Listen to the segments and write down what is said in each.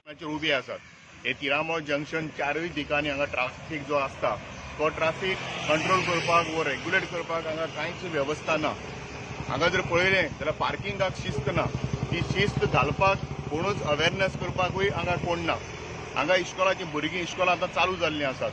उबी आसात. हे तिळामळ जंक्शन चारूय दिकांनी हांगा ट्राफीक जो आसता तो ट्राफीक कंट्रोल करपाक वो रेग्युलेट करपाक हांगा कांयच वेवस्था ना. हांगा जर पळयलें जाल्यार पार्किंगाक शिस्त ना. ती शिस्त घालपाक कोणूच अवेरनेस करपाकूय हांगा कोण ना. हांगा इश्कोलाचीं भुरगीं इश्कोलां आतां चालू जाल्लीं आसात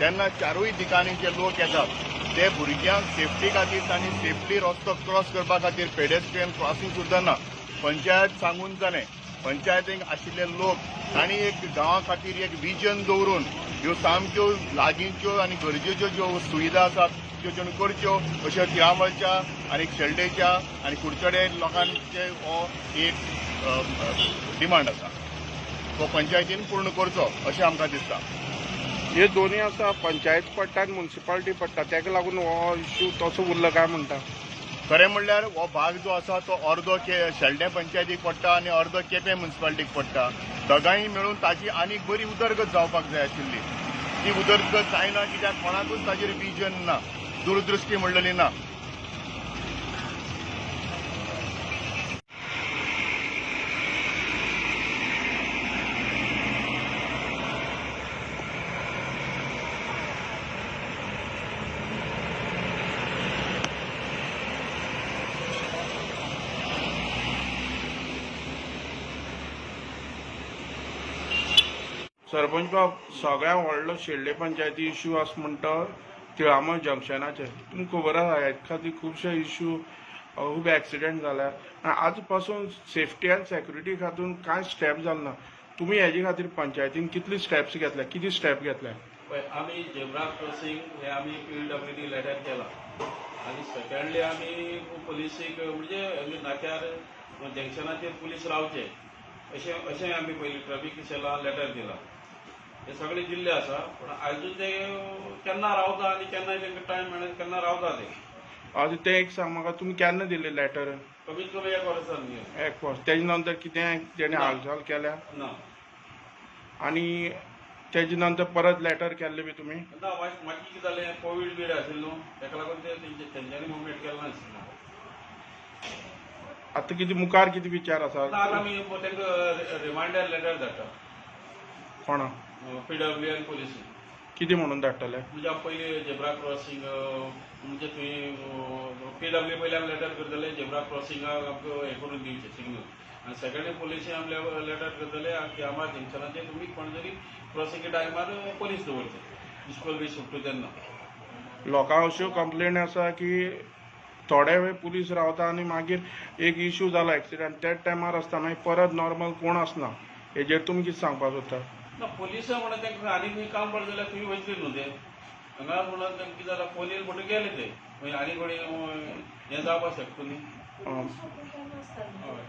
तेन्ना चारूय दिकांनी जे लोक येतात ते भुरग्यांक सेफ्टी खातीर तांणी सेफली रस्तो क्रॉस करपा खातीर पेडेस्ट्रियन क्रॉसिंग सुद्दां ना. पंचायत सांगून जालें, पंचायतीक आशिल्ले लोक तांणी एक गांवा खातीर एक विजन दवरून ह्यो सामक्यो लागींच्यो आनी गरजेच्यो ज्यो सुविधा आसात त्यो त्यो करच्यो अश्यो तिळामळच्या आनी शेल्डेच्या आनी कुडचडे लोकांचे हो एक डिमांड आसा. तो पंचायतीन पूर्ण करचो अशें आमकां दिसता. हे दोन्ही आसा, पंचायत पडटा आनी मुन्सिपालिटी पडटा, ताका लागून हो इश्यू तसो उरला काय म्हणटा? खरें म्हणल्यार हो भाग जो आसा तो अर्दो शेल्डें पंचायतीक पडटा आनी अर्दो केपें मुन्सिपालिटीक पडटा. दोगांय मेळून ताची आनीक बरी उदरगत जावपाक जाय आशिल्ली. ती उदरगत जायना कित्याक कोणाकूच ताजेर विजन ना, दूरदृश्टी म्हणलेली ना. सरपंच बाब, सगळ्या व्हडलो शेल्डे पंचायती इश्यू आसा म्हणटा तिळामळ जंक्शनाचेर. तुमकां खबर आसा ह्या खातीर खुबशे इश्यू, खूब एक्सिडेंट जाल्या आनी आज पासून सेफ्टी आनी सेक्युरिटी खातीर कांय स्टेप जाल ना. तुमी हेजे खातीर पंचायतीन कितली स्टेप्स घेतल्या, कितें स्टेप घेतल्या? पळय, आमी झेब्रा क्रॉसिंग हे आमी पीडब्ल्यूडी लेटर केला आनी सेकंडली आमी पुलिसीक म्हणजे आमी नाक्यार जंक्शनाचेर पुलीस रावचे अशें अशें आमी पयलीं ट्राफीक सेला लेटर दिला. हे सगळे जिल्ले आसा, पूण आजून ते केन्ना रावता आनी केन्ना तांकां टायम मेळना, केन्ना रावता ते. आतां तें एक सांग म्हाका, तुमी केन्ना दिले लेटर? कमीत कमी एक वर्सान न्ही. एक वर्स. तेजे नंतर कितें तेणे हालचाल केल्या? ना. आनी तेजे नंतर परत लेटर केल्ले बी तुमी? ना. मागीर कितें जालें, कोवीड बीड आशिल्लो न्हू, ताका लागून ते तेंच्यांनी मुवमेंट केलें नाशिल्लें. आतां कितें मुखार कितें विचार आसा? आतां आमी तांकां रिमायंडर लेटर धाडटा. कोणा? पीडब्ल्यू आनी पुलिसी. कितें म्हणून धाडटले? म्हणजे पयलीं झेब्रा क्रॉसिंग म्हणजे थंय पीडब्ल्यू पयलीं आमी लेटर करतले, झेब्रा क्रॉसिंगाक आमकां हें करून दिवचें सिग्नल, आनी सेकंडली पुलिशी आमी लेटर करतले की आमकां जंक्शनाचेर तुमी कोण तरी क्रॉसिंग टायमार पोलीस दवरचे, इस्कोल बी सुट्टा तेन्ना. लोकांक अश्यो कंप्लेन आसा की थोडे वेळ पुलीस रावता आनी मागीर एक इशू जालो एक्सिडंट त्याच टायमार आसता, मागीर परत नॉर्मल कोण आसना. हेजेर तुमी कितें सांगपाक सोदता? ना, पोलिसां म्हणून तांकां आनी खंय काम पडलें जाल्यार थंय वयतली न्हू ते. हांगा म्हणून तांकां कितें जालां, फोन येयले म्हणटकीर गेले ते, मागीर आनी कोणी हें जावपाक शकता न्ही. हय.